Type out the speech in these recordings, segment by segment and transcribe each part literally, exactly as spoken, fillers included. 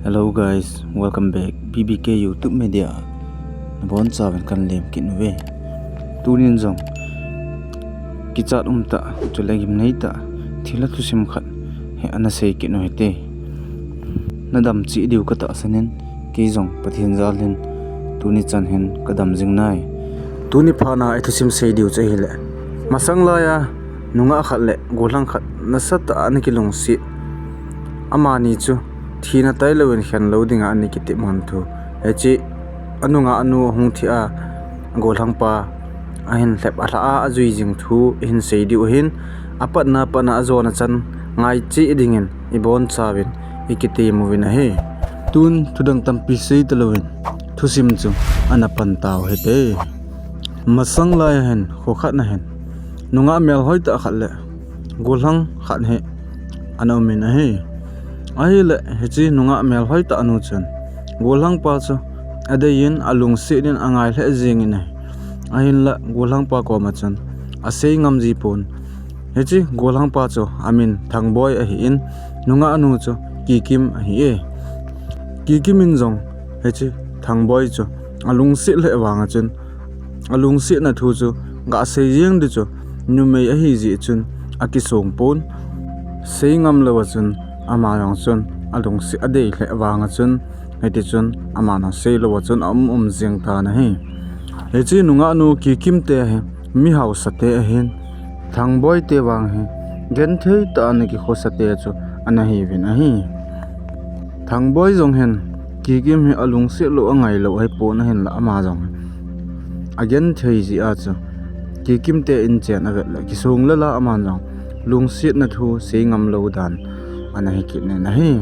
Hello guys, welcome back B B K YouTube Media. Nabonchauvin kahin lem kit uve. Tunin jong kichat umtah, chule gimneitah thilha thusim khat hi ana sei kit u hite. Nadam cheh diu katahsan in, kei jong Pathen jal in tuni chan hin kadam jing nai. Tuni phat a ithusim sei diu chu ahile, masang laiya nungah khat le gollhang khat nasatah a ana kilungset. Amani chu thina tailouvin khenlou dinga ana kitep hon thu, hiche anungah nu ahung thi a, gollhang pa ahin lhep alhah a ajui jing thu ihin sei diu ahin, apatna pat a ajona chan ngaicheh dingin ibonchauvin ikitem uvin ahi. Tun thudang tampi sei talouvin thusim chu ana pan tau hite. Masang laiya hin kho khat a hin nungah melhoitah khat le gollhang khat hi ana umin ahi. Ahile hiche nungah melhoitah nu chun gollhang pa chu adeiyin, alungset in, angai lheh jengin ahi. Ahinla gollhang pa koma chun asei ngam jipon. Hiche gollhang pa chu amin Thangboi ahin, nungah nu chu Kikim ahi e. Kikim in jong hiche Thangboi chu alungset lheh vanga chun, alungsetna thu chu gasei jeng ding chu numei ahi jeh chun akisong pon. Sei ngam louva chun ama jong chun alungset adei lheh vanga chun, hitichun aman asei louva chun aum um jeng tan ahi. Hiche nungah nu Kikim te hi mi haosate ahin, Thangboi te vang hi genthei tah a ana kikhosate chu ana hiuvin ahi. Thangboi jong hin Kikim hi alungset lou, angai lou ahipon, ahinla ama jong agenthei jeh a chu Kikim te in chen avet le kisong lel a aman jong lungsetna thu sei ngam lou dan ana hi kit in ahi.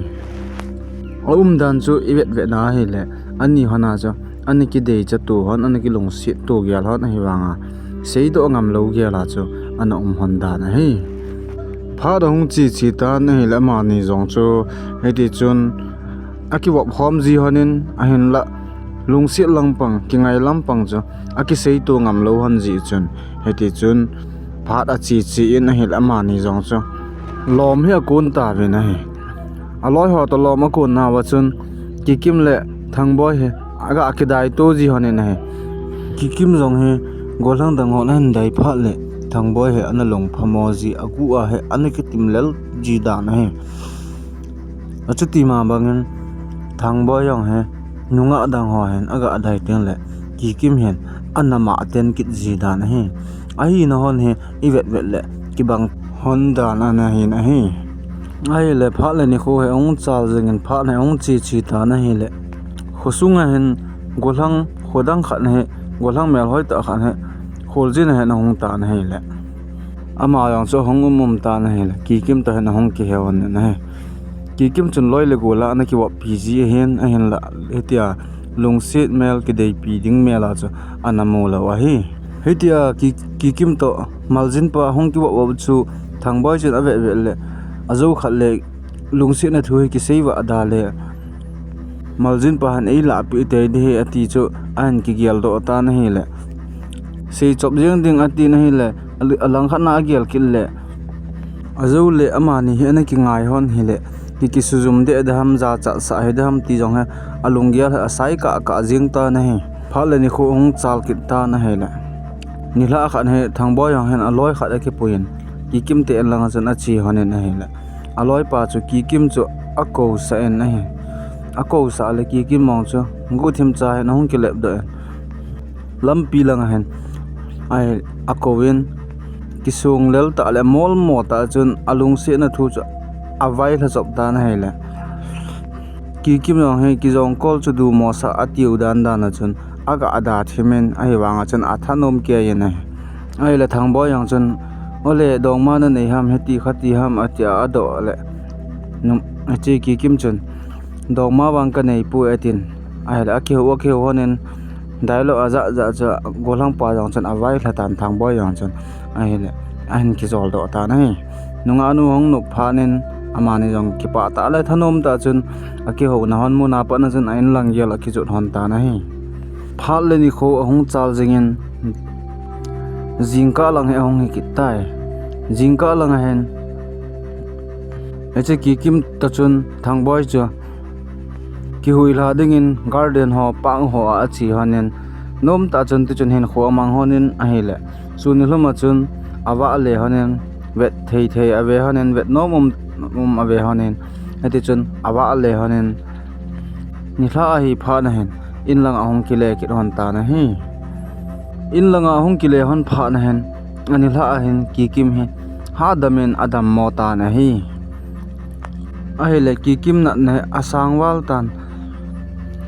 Aumdan chu ivet vet na ahile, ani hon a chu ana kidei chatu hon, ana kilungset to gel hon ahivanga seidoh ngam lou gel a chu ana um hon dan ahi. Phat ahung che che tan ahile, amani jong chu hitichun akivop khom ji hon in, ahinla lungset lampang, kingai lampang chu akisei to ngam lou hon jeh chun, hitichun phat ache che in ahile, amani jong chu lom hi akon tauvin ahi. Aloi ho toh lom akon nauva chun Kikim le Thangboi hi aga kidai to ji hon in ahi. Kikim jong hi gollhang dang hon ahin dai phat le Thangboi hi ana lung phamo ji, aguh a hi ana kitim lel ji dan ahi. Achuti ma bangin Thangboi jong hi nungah dang ho hin aga dai teng le Kikim hin ana mah ten kit ji dan ahi. Ahina hon hi ivet vet le kibang hon dan ana hin ahi. Ahile phat le nikho hi ahung chal jengin, phat hi ahung che che tan ahile, khosung a hin gollhang, khodang khat hi, gollhang melhoitah khat hi kholjin a hin ahung tan ahile, ama jong chu ahung um um tan ahile, Kikim toh hin ahung kihe hon in ahi. Kikim chun loi le gol a ana kivoppi ji ahin, ahinla hitia lungset mel, kideipi ding mel a chu ana mu lou ahi. Hitia Ki-, Kikim toh Maljin pa ahung kivop vop chu Thangboi chun avet vet le, ajou khat le lungsetna thu hi kisei vah da le, Maljin pa hin eilahpeh tei ding ahi ati chu ahin kigeldoh tan ahile, seichop jeng ding ati na ahile, al-, alangkhat na agel kit le, ajou le amani hi ana kingai hon hile, ki kisujum deh deham, jachat sah hi deham ti jong hi alunggel hi asai kah kah jeng tan ahi. Phat le nikho ahung chal kit tan ahile, nilhah khat hi Thangboi jong hin aloi khat akipuiyin, Kikim te in langa chun ache hon in ahile, aloipa chu Kikim chu akousah in ahi. Akousah le Kikim jong chu guhthim cha hin ahung kilepdoh in, lampi langa hin ahi, akouvin, kisong lel tah le molmo tah chun alungsetna thu chu availha chop tan ahile, Kikim jong hi kijong kol chu dumosah atiu dan dan a chun aga da thim in, ahivanga chun athanom kei in ahi. Ahile Thangboi jong chun, ole dongma nanei ham, hiti khati ham, atia adoh le, hiche Kikim chun, dongma vang kaneipoi atin. Ahile akihou akihou hon in, dialogue ajat jat chu gollhang pa jong chun availha tan, Thangboi jong chun. Ahile ahin kijoldoh tan ahi. Nungah nu ahung nop phat in, amani jong kipah tah le thanom tah chun akihouna hon muna pat a chun a-in lang gel akijot hon tan ahi. Phat le nikho ahung chal jengin, jingkah lang hi ahung hi kit tai. Jingkah lang a hin, hiche Kikim toh chun Thangboi chu kihuilha dingin garden ho, park ho a ache honin, nomtah chun tichun hinkho amang honin ahile, sun nilhum a chun avah le honin, vet thei thei ave honin, vet nom um, um ave honin, hitichun avah le honin, nilhah ahi phat nahin, inlanga ahung kile kit hon tan ahi. Inlanga ahung kile hon phat nahin, anilhah ahin Kikim hi hahdamin adammo tan ahi. Ahile Kikim natna hi asang val tan.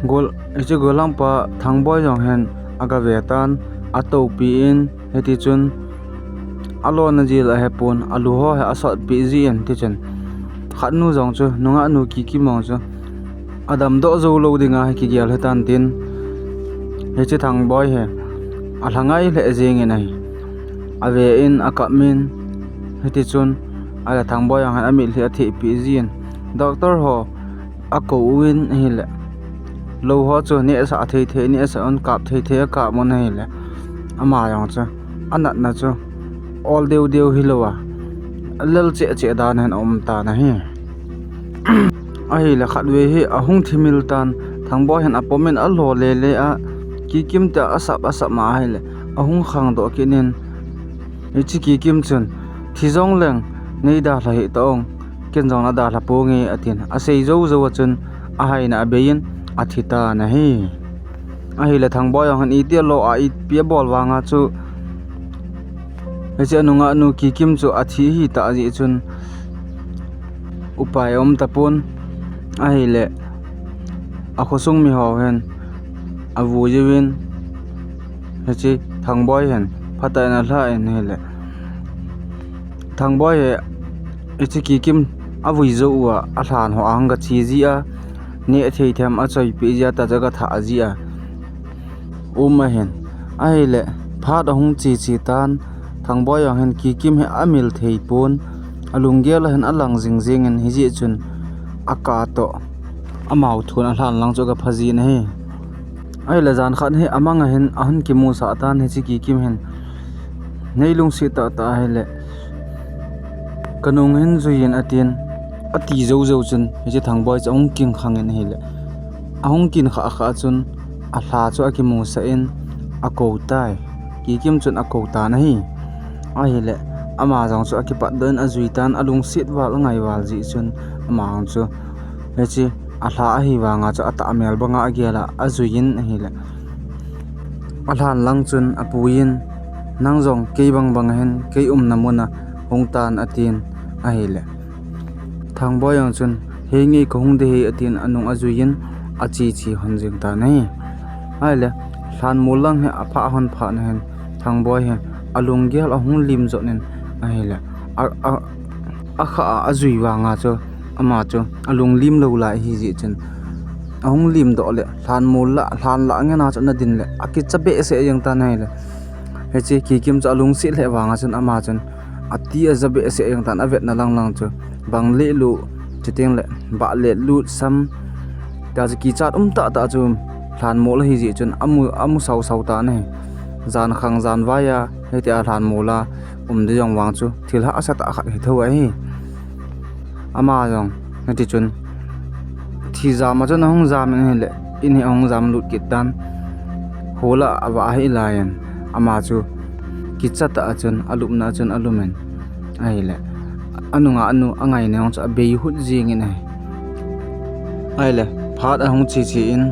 Gol, hiche golhangpa Thangboi jong hin agave tan, atoupi in, hitichun alona jil ahepon, alu ho hi asotpi jin, tichun khatnu jong chu, nungahnu Kikim jong chu, adamdoh jou lou dinga hi kigel hitan tin, hiche Thangboi hi alhangai lheh jengin ahi. Ave in, akap in, hitichun, ahile Thangboi jong hin amitlhi athehpi jin, doctor ho akou uvin ahile, lou ho chu nehsah thei thei nehsah un, kap thei thei akap un ahile, ama jong chu anatna chu ol deu deu hilouva, alel cheh cheh dan hin aum tan ahi. Ahile khatvei hi ahung thimil tan, Thangboi hin apomin alo le le a, Kikim tia asap asap ma ahile, ahung khangdoh kit in, hiche Kikim chun, thi jongleng nei dalha hih tao, ken jong nadalha ponge atin, asei jou jou a chun ahaina abeiyin athi tan ahi. Ahile Thangboi jong hin iti alo a ipi abol vanga chu, hiche anungahnu Kikim chu athi ahitah jeh chun upai aum tapon, ahile akhosung miho hin avui uvin, hiche Thangboi hin phatah in alhah in ahile, Thangboi hi hiche Kikim avui jou uva alhan ho ahung gache ji a, neh thei them achoipeh ji a, tah chu agathah ji a um ahin. Ahile phat ahung che che tan, Thangboi jong hin Kikim hi amil thei pon, alunggel a hin alang jing jengin, hijeh chun akah toh amau thun alhan lang chu agapha jin ahi. Ahile jan khat hi amang ahin ahung kimusah tan, hiche Kikim hin, nei lungset tahtah ahile kanung hin juiyin atin, ati jou jou chun hiche Thangboi chu ahung kingkhangin ahile, ahung kingkhah khah chun alha chu akimusah in akou tai. Kikim chun akou tan ahi. Ahile ama jong chu akipatdoh in ajui tan, alungset val angai val jeh chun ama jong chu hiche alha ahi vanga chu atahmel banga agel a ajuiyin ahile, alhan lang chun apuiyin, nang jong kei bang bang ahin kei umna muna hung tan atin ahile, Thangboi jong chun, henge kahung ding ahi atin anung ajuiyin ache che hon jeng tan ahi. Ahile lhanmol lang hi aphah hon phat nahin, Thangboi hi alunggel ahung lim jotnin ahile, a, a, akhah a ajui vanga chu ama chu alung lim lou lai ahijeh chun, ahung limdoh le lhanmol lah, lhan lah ngena chu ana din le akicha behseh jeng tan ahile, hiche Kikim chu alungset lheh vanga chun ama chun ati aja behseh jeng tan, avetna lang lang chu bang lehlut, chuteng le bah lehlut, sam, tia chu kichat um tahtah chu lhanmol ahijeh chun amu, amu sao sao tan ahi. Jankhang janvai a hitia lhanmol a um ding jong vang chu thil hahsa tah khat hithou ahi. Ama jong hitichun thijam a chun ahung jam in ahile, in hi ahung jamlut kit tan, hol a avah ahilaiyin ama chu kichatah a chun alupna a chun alumin ahile, anungahnu angaina jong chu abeihut jengin ahi. Ahile phat ahung che che in,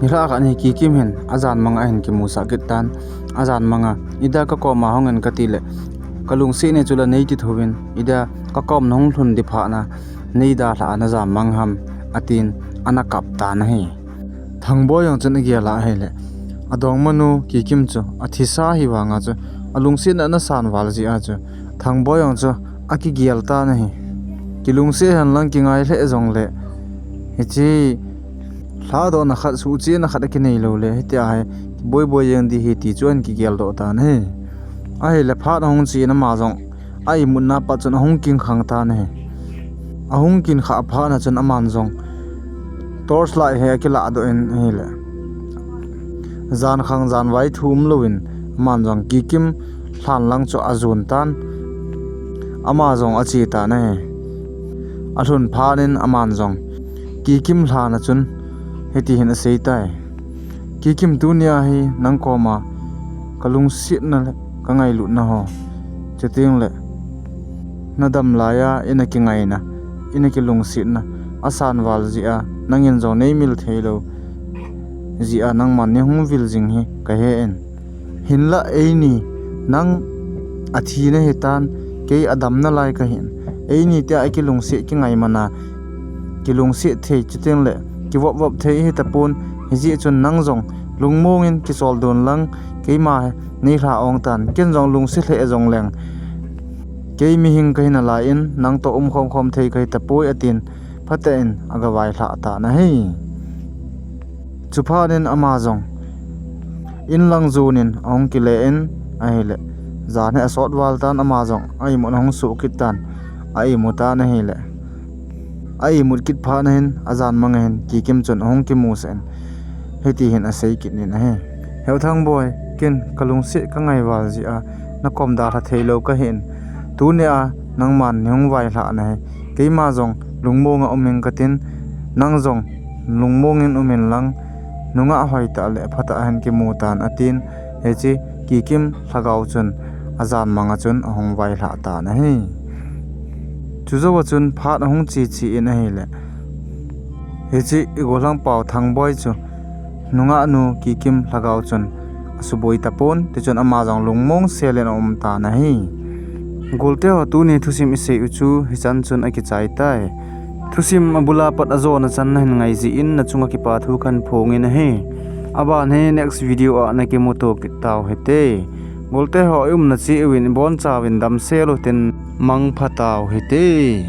nilhah khat hi Kikim hin ajan manga ahin kimusah kit tan, ajan manga, ida kakoma hungin katile, kalungset ne chule neiti thouvin, ida kakom nahung lhun ding phatna neidalhah a najam mang ham, atin ana kap tan ahi. Thangboi jong chun agel a ahile, adongmanu Kikim chu athisa ahi vanga chu alungsetna ana san val jeh a chu Thangboi jong chu akigel tan ahi. Kilungset henlang kingai lheh jongle, hiche lhadohna khat, suhchetna khat akinei loule hitia hi kiboi boi jeng ding ahi ti chu ahin kigeldoh tan ahi. Ahile phat ahung che in ama jong a imutna pat chun ahung kingkhang tan ahi. Ahung kingkhah phat na chun aman jong torch light hi akilahdoh in ahile, jankhang janvai thu umlouvin aman jong Kikim lhan lang chu ajon tan, ama jong ache tan ahi. Alhun phat in aman jong Kikim lhan a chun hiti hin asei tai. Kikim, tunia hi nang koma kalungsetna le kangailutna ho, chuteng le nadam laiya ina kingaina, ina kilungsetna asan val jeh a nangin jong neimil theilou jeh a nangman neihung vil jing hi kahen. Hinlah eini, nang athi nahitan, kei adamna lai kahin. Eini tia ikilungset kingai mana, kilungset thei chuteng le kivop vop thei hitapon, hijeh chun nang jong lungmong in kisol don lang, keima neilha ong tan, ken jong lungset lheh jong leng, kei mihing kahi nalai in, nang toh umkhom khom thei kahi tapoi, atin, phatah in agavailhah tan ahi. Chuphat in ama jong inlang jon in ahung kile in ahile, jan hi asot val tan, ama jong a imut ahung soh kit tan, a imu tan ahile, a imut kit phat nahin ajan mang ahin Kikim chun ahung kimusah in hiti hin asei kit in ahi. Heo Thangboi, ken kalungset kangai val jeh a nakom dalha theilou kahin. Tunia nangman neihung vailhah nahi. Keima jong lungmong a um ing katin, nang jong lungmong in um in lang, nungah hoitah le phatah a hin kimu tan, atin, hiche Kikim lhagao chun ajan mang a chun ahung vailhah tan ahi. Chujou a chun phat ahung che che in ahile, hiche igolhang pau Thangboi chu nungahnu Kikim lhagao chun asuboi tapon, tichun ama jong lungmong sel in aum tan ahi. Golte ho, tuni thusim isei u chu hichan chun akichai tai. Thusim abul a pat ajona chan nahin ngai jeh in nachunga kipa thu kahin phong in ahi. Aban hi next video a nakimuto kit tau hite. Golte ho, i umna cheh uvin ibonchauvin damsel utin, mangpha tau hite.